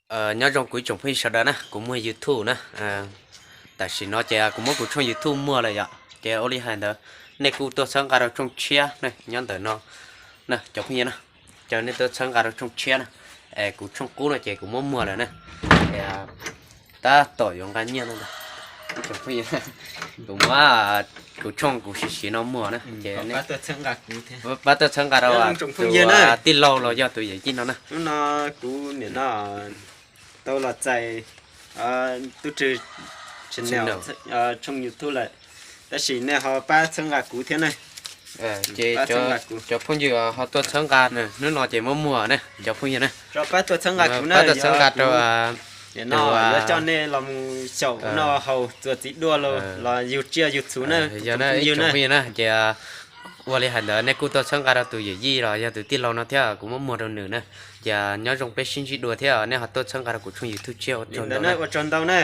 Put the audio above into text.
Nyob zoo kuv ib tsoom phooj ywg sawv daws na, kuv muag YouTube na. Tam sim no ces kuv muab kuv tshooj YouTube muag lawm yom, ces ua li hais ntawd nej kuj tuaj txhawb nqa rau tshooj tshiab na, nyob ntawm no na cov phooj ywg na, ces nej tuaj txhawb nqa rau tshooj tshiab na. Es kuv tshooj qub no ces kuv muab muag lawm na, es tab tom yuav nqa nyiaj no ntag. Kuv muab kuv tshooj kuv siv siv no muag na ces pab tuaj txhawb nqa rau tus tij laug los yog tus yawm yij no na. Hnub no kuv nim no tau los txais tub rwg channel, tshooj YouTube lawm, tab sis nej ho pab txhawb nqa kuv thiab na. Ces cov phooj ywg ho tuaj txhawb nqa na, hnub no ces muab muag na cov phooj ywg na. Pab tuaj txhawb nqa kuv na, pab tuaj txhawb nqa rau nim no yuav coj nej los mus xyaum noj haus txuas txiv duaj los yug tsiaj yug txhu na. Yog na ib tsoom phooj ywg na, ces ua li hais ntawd nej kuj tuaj txhawb nqa rau tus yawm yij los yog tus tij laug no thiab, kuv muab muag rau nws na. Ces nyob zoo peb sib ntsib dua thiab, nej ho tuaj txhawb nqa rau kuv tshooj YouTube tshiab, ua tsaug ntau na.